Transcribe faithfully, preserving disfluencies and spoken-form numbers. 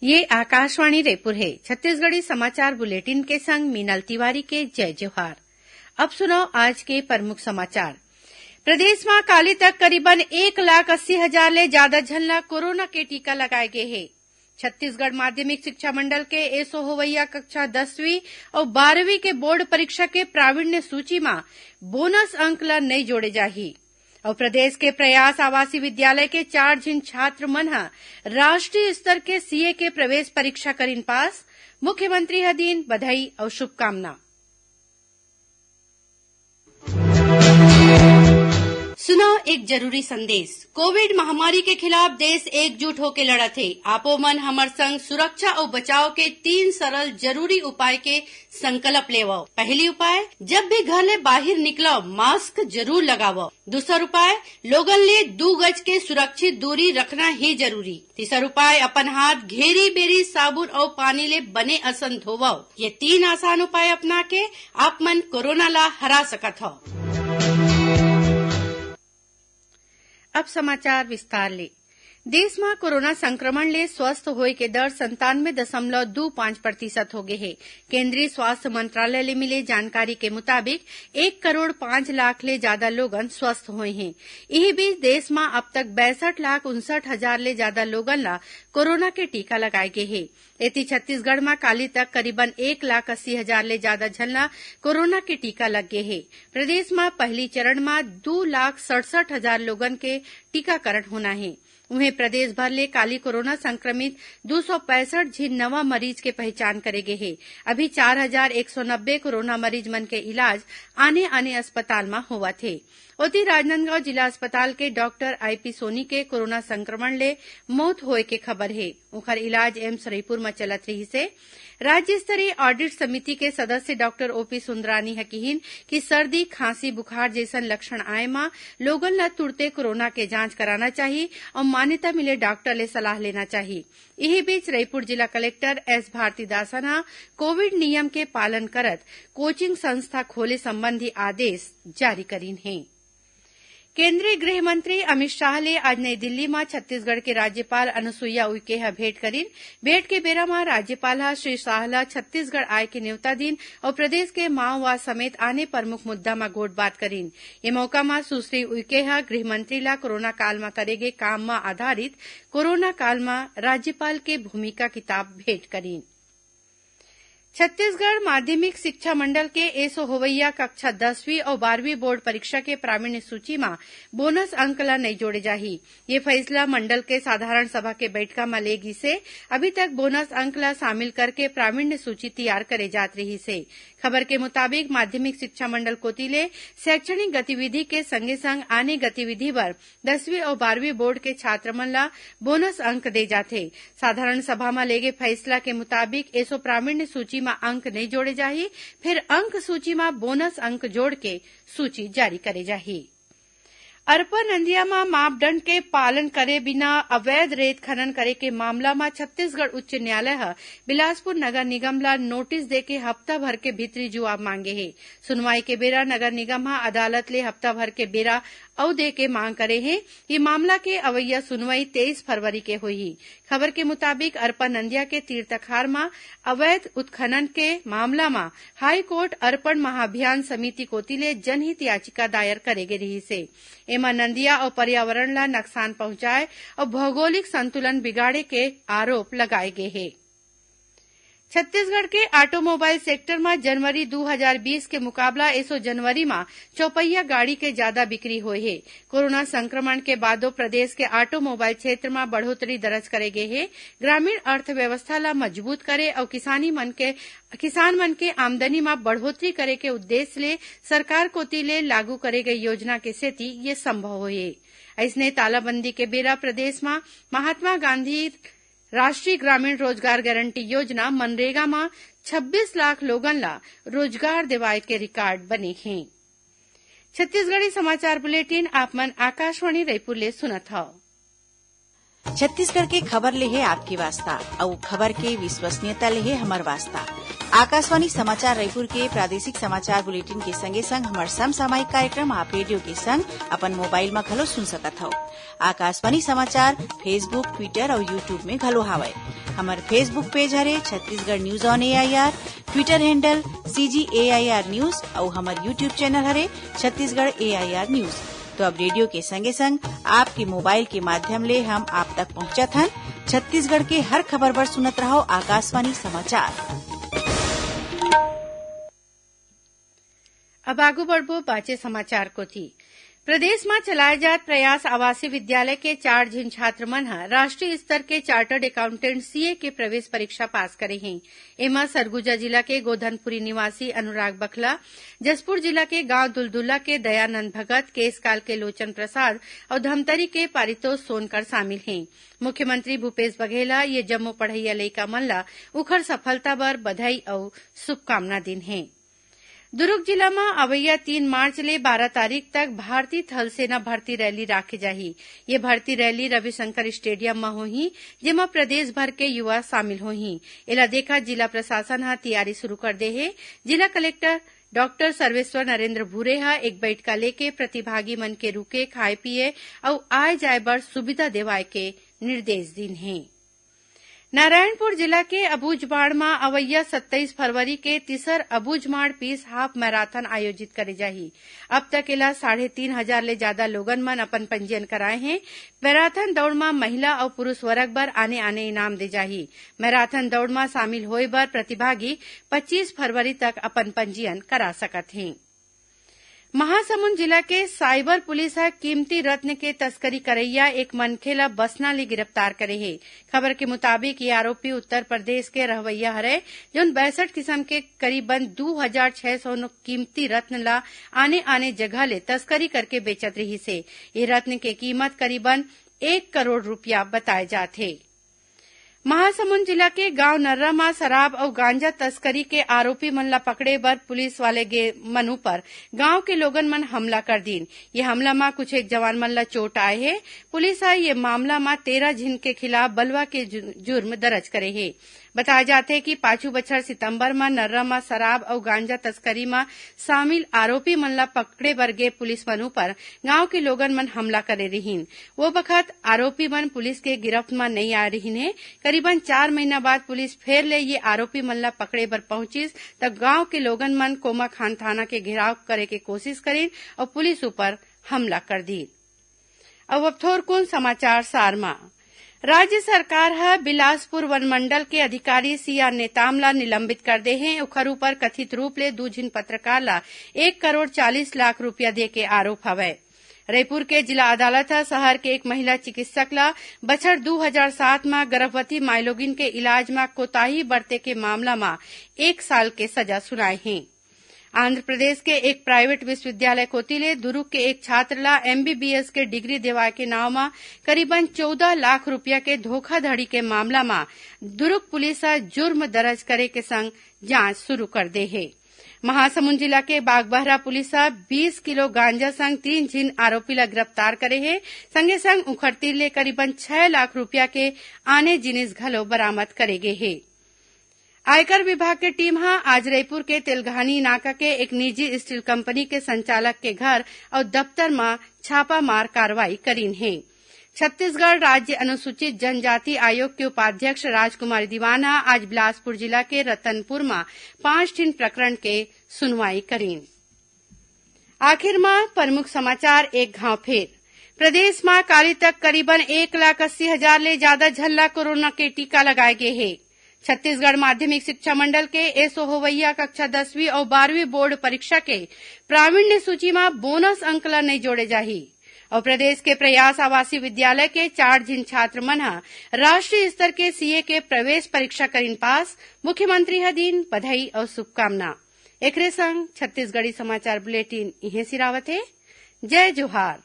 ये आकाशवाणी रायपुर हे। छत्तीसगढ़ी समाचार बुलेटिन के संग मीनल तिवारी के जय जोहार। अब सुनव आज के प्रमुख समाचार। प्रदेश म काली तक करीबन एक लाख अस्सी हजार ले जादा झन ल कोरोना के टीका लगाए गे हे। छत्तीसगढ़ माध्यमिक शिक्षा मंडल के एसो होवइया कक्षा दसवीं अउ बारहवीं के बोर्ड परीक्षा के प्रावीण्य सूची म बोनस अंक ल नइ जोड़े जाही। अउ प्रदेश के प्रयास आवासीय विद्यालय के चार झिन छात्र मन ह राष्ट्रीय स्तर के सीए के प्रवेश परीक्षा करिन पास। मुख्यमंत्री ह दीन बधाई अउ शुभकामना। सुनव एक जरूरी संदेश। कोविड महामारी के खिलाफ देश एकजुट होके लड़त हे। आपो मन हमर संग सुरक्षा अउ बचाव के तीन सरल जरूरी उपाय के संकल्प लेवव। पहली उपाय, जब भी घर ले बाहिर निकलव, मास्क जरूर लगावव। दूसर उपाय, लोगन ले दू गज के सुरक्षित दूरी रखना ही जरूरी। तीसर उपाय, अपन हाथ घेरी बेरी साबुन अउ पानी ले बने असन धोवव। ये तीन आसान उपाय अपना के आप मन कोरोना ला हरा सकत हव। अब समाचार विस्तार ले। देश म कोरोना संक्रमण ले स्वस्थ होए के दर संतानवे दशमलव दू पांच प्रतिशत हो गे हे। केंद्रीय स्वास्थ्य मंत्रालय ले मिले जानकारी के मुताबिक, एक करोड़ पांच लाख ले जादा लोगन स्वस्थ होए हें। इही बीच, देश म अब तक बैसठ लाख उनसठ हजार ले जादा लोगन ल कोरोना के टीका लगाए गे हे। एती, छत्तीसगढ़ म काली तक करीबन एक लाख अस्सी हजार ले जादा झन ल कोरोना के टीका लग गे हे। प्रदेश म पहली चरण म दू लाख सड़सठ हजार लोगन के टीकाकरण होना हे। उहें, प्रदेश भर ले काली कोरोना संक्रमित दू सौ पैंसठ झिन नवा मरीज के पहचान करे गे हे। अभी चार हजार एक सौ नब्बे कोरोना मरीज मन के इलाज आने-आने अस्पताल म होवत हे। ओती, राजनांदगांव जिला अस्पताल के डॉक्टर आईपी सोनी के कोरोना संक्रमण ले मौत होए के खबर हे। उंखर इलाज एम्स रईपुर म चलत रिहिस हे। राज्य स्तरीय ऑडिट समिति के सदस्य डॉक्टर ओपी सुंदरानी ह किहिन कि सर्दी, खांसी, बुखार जइसन लक्षण आए म लोगन ल तुरते कोरोना के जांच कराना चाही अउ मान्यता मिले डॉक्टर ले सलाह लेना चाही। इही बीच, रईपुर जिला कलेक्टर एस भारतीदासन ह कोविड नियम के पालन करत कोचिंग संस्था खोले संबंधी आदेश जारी करीन हे। केंद्रीय गृह मंत्री अमित शाह ले आज नई दिल्ली म छत्तीसगढ़ के राज्यपाल अनुसुईया उइके ह भेंट करीन। भेंट के बेरा म राज्यपाल ह श्री शाह ल छत्तीसगढ़ आए के नेवता दीन अउ प्रदेश के माओवाद समेत आने प्रमुख मुद्दा म गोठबात करीन। ए मौका म सुश्री उइके ह गृह मंत्री ल कोरोना काल म करे गे काम म आधारित कोरोना काल म राज्यपाल के भूमिका किताब भेंट करीन। छत्तीसगढ़ माध्यमिक शिक्षा मंडल के एसो होवइया कक्षा दसवीं अउ बारहवीं बोर्ड परीक्षा के प्रावीण्य सूची म बोनस अंक ल नइ जोड़े जाही। ये फइसला मंडल के साधारण सभा के बइठका म ले गिसे। अभी तक बोनस अंक ल शामिल करके प्रावीण्य सूची तियार करे जात रिहिस हे। खबर के मुताबिक, माध्यमिक शिक्षा मंडल कोति ले शैक्षणिक गतिविधि के संगे-संग आने गतिविधि बर दसवीं अउ बारहवीं बोर्ड के छात्र मन ल बोनस अंक दे जाथे। साधारण सभा म ले गे फइसला के मुताबिक, एसो प्रावीण्य सूची म अंक नइ जोड़े जाही, फेर अंक सूची म बोनस अंक जोड़ के सूची जारी करे जाही। अरपा नंदिया म मापदंड के पालन करे बिना अवैध रेत खनन करे के मामला म छत्तीसगढ़ उच्च न्यायालय ह बिलासपुर नगर निगम ल नोटिस देके हफ्ता भर के भीतरी जुवाब मांगे हे। सुनवाई के बेरा नगर निगम ह अदालत ले हफ्ता भर के बेरा अउ दे के मांग करे हे। ये मामला के अवइया सुनवाई तेईस फरवरी के होही। खबर के मुताबिक, अरपा नंदिया के तीर तखार म अवैध उत्खनन के मामला म हाईकोर्ट अर्पण महाभियान समिति कोति ले जनहित याचिका दायर करे गे रिहिस हे। एमा नंदिया अउ पर्यावरण ल नकसान पहुंचाए अउ भौगोलिक संतुलन बिगाड़े के आरोप लगाए गे हे। छत्तीसगढ़ के ऑटोमोबाइल सेक्टर म जनवरी दू हजार बीस के मुकाबला एसो जनवरी म चौपहिया गाड़ी के जादा बिक्री होए हे। कोरोना संक्रमण के बादो प्रदेश के ऑटोमोबाइल क्षेत्र म बढ़ोतरी दर्ज करे गे हे। ग्रामीण अर्थव्यवस्था ल मजबूत करे अउ किसानी मन के, किसान मन के आमदनी म बढ़ोतरी करे के उद्देश्य ले सरकार कोति ले लागू करे गए योजना के सेती ये संभव होए हे। अइसने, तालाबंदी के बेरा प्रदेश म महात्मा गांधी राष्ट्रीय ग्रामीण रोजगार गारंटी योजना, मनरेगा म छब्बीस लाख लोगन ल रोजगार देवाए के रिकॉर्ड बने हे। छत्तीसगढ़ी समाचार बुलेटिन आप मन आकाशवाणी रायपुर ले सुनत हव। छत्तीसगढ़ के खबर ले हे आपके वास्ता, अउ खबर के विश्वसनीयता ले हे हमर वास्ता। आकाशवाणी समाचार रायपुर के प्रादेशिक समाचार बुलेटिन के संगे संग हमर समसामयिक कार्यक्रम आप रेडियो के संग अपन मोबाइल म घलो सुन सकत हव। आकाशवाणी समाचार Facebook, Twitter अउ YouTube में घलो हावय। हमर Facebook पेज हरे Chhattisgarh news on AIR, Twitter handle CG AIR news अउ हमर YouTube चैनल हरे छत्तीसगढ़ एआईआर न्यूज। तो अब रेडियो के संगे संग आपके मोबाइल के माध्यम ले हम आप तक पहुंचत हन। छत्तीसगढ़ के हर खबर बर सुनत रहव आकाशवाणी समाचार। अब आगू बढ़बो बाचे समाचार कोति। प्रदेश म चलाए जात प्रयास आवासीय विद्यालय के चार झिन छात्र मन ह राष्ट्रीय स्तर के चार्टर्ड अकाउंटेंट, सीए, के प्रवेश परीक्षा पास करे हें। एमा सरगुजा जिला के गोधनपुरी निवासी अनुराग बखला, जशपुर जिला के गांव दुलदुला के दयानंद भगत, केशकाल के लोचन प्रसाद अउ धमतरी के पारितोष सोनकर शामिल हें। मुख्यमंत्री भूपेश बघेल ह ये जम्मो पढ़इया लइका मन ल उखर सफलता बर बधाई अउ शुभकामना दीन हे। दुरूग जिला म अवइया तीन मार्च ले बारह तारीख तक भारतीय थल सेना भर्ती रैली राखे जाही। ये भर्ती रैली रविशंकर स्टेडियम म होही, जेमा प्रदेश भर के युवा शामिल होही। एला देखत जिला प्रशासन ह तियारी शुरू कर दे हे। जिला कलेक्टर डॉक्टर सर्वेश्वर नरेंद्र भूरे ह एक बइठका लेके प्रतिभागी मन के रुके, खाए पिए अउ आए जाए बर सुविधा देवाए के निर्देश दीन हे। नारायणपुर जिला के अबूझमाड़ म अवइया सत्ताईस फरवरी के तीसर अबूझमाड़ पीस हाफ मैराथन आयोजित करे जाही। अब तक एला साढ़े तीन हजार ले जादा लोगन मन अपन पंजीयन कराए हें। मैराथन दौड़ म महिला अउ पुरुष वर्ग बर आने-आने इनाम दे जाही। मैराथन दौड़ म शामिल होए बर प्रतिभागी पच्चीस फरवरी तक अपन पंजीयन करा सकत हें। महासमुंद जिला के साइबर पुलिस ह कीमती रत्न के तस्करी करइया एक मनखे ल बसना ले गिरफ्तार करे हे। खबर के मुताबिक, ये आरोपी उत्तर प्रदेश के रहवइया हरय, जउन बासठ किसम के करीबन दू हजार छह सौ कीमती रत्न ल आने-आने जगह ले तस्करी करके बेचत रिहिस हे। ये रत्न के कीमत करीबन एक करोड़ रुपया बताए जात हे। महासमुंद जिला के गांव नर्रा म शराब अउ गांजा तस्करी के आरोपी मन ल पकड़े बर पुलिस वाले गे मन ऊपर गांव के लोगन मन हमला कर दीन। ये हमला म कुछ एक जवान मन ल चोट आए हे। पुलिस ह ये मामला म तेरह झिन के खिलाफ बलवा के जु-, जुर्म दर्ज करे हे। बताए जाथे कि पाछू बछर सितंबर म नर्रा म शराब अउ गांजा तस्करी म शामिल आरोपी मन ल पकड़े बर गे पुलिस मन ऊपर गांव के लोगन मन हमला करे रिहीन। वो बखत आरोपी मन पुलिस के गिरफ्त म नइ आए रिहीन हे। करीबन चार महीना बाद पुलिस फेर ले ये आरोपी मन ल पकड़े बर पहुंचिस, त गांव के लोगन मन कोमाखान थाना के घेराव करे के कोशिश करिन अउ पुलिस ऊपर हमला कर दीन। अब, अब थोरकुन समाचार सार म। राज्य सरकार ह बिलासपुर वनमंडल के अधिकारी सीआर नेताम ल निलंबित कर दे हे। उखर ऊपर कथित रूप ले दू झिन पत्रकार ल एक करोड़ चालीस लाख रुपया दे के आरोप हवय। रईपुर के जिला अदालत ह शहर के एक महिला चिकित्सक ल बछर दू हजार सात म गर्भवती माइलोगिन के इलाज म कोताही बरते के मामला म एक साल के सजा सुनाए हे। आंध्र प्रदेश के एक प्राइवेट विश्वविद्यालय कोति ले दुरूग के एक छात्र ल एमबीबीएस के डिग्री देवाय के नांव म करीबन चौदह लाख रुपया के धोखाधड़ी के मामला म दुरूग पुलिस ह जुर्म दर्ज करे के संग जांच शुरू कर दे हे। महासमुंद जिला के बागबहरा पुलिस ह बीस किलो गांजा संग तीन झिन आरोपी ल गिरफ्तार करे हे। संगे संग उखर तीर ले करीबन छह लाख रुपया के आने जिनिस घलो बरामद करे गे हे। आयकर विभाग के टीम ह आज रईपुर के तेलघानी नाका के एक निजी स्टील कंपनी के संचालक के घर अउ दफ्तर म छापामार कार्रवाई करीन हे। छत्तीसगढ़ राज्य अनुसूचित जनजाति आयोग के उपाध्यक्ष राजकुमारी दीवान ह आज बिलासपुर जिला के रतनपुर म पांच ठिन प्रकरण के सुनवाई करीन। आखिर म प्रमुख समाचार एक घांव फेर। प्रदेश म काली तक करीबन एक लाख अस्सी हजार ले जादा झन ल कोरोना के टीका लगाए गे हे। छत्तीसगढ़ माध्यमिक शिक्षा मंडल के एसो होवइया कक्षा दसवीं अउ बारहवीं बोर्ड परीक्षा के प्रावीण्य सूची म बोनस अंक ल नइ जोड़े जाही। अउ प्रदेश के प्रयास आवासीय विद्यालय के चार झिन छात्र मन ह राष्ट्रीय स्तर के सीए के प्रवेश परीक्षा करिन पास, मुख्यमंत्री ह दीन बधाई अउ शुभकामना। एकरे संग छत्तीसगढ़ी समाचार बुलेटिन इहें सिरावत हे। जय जोहार।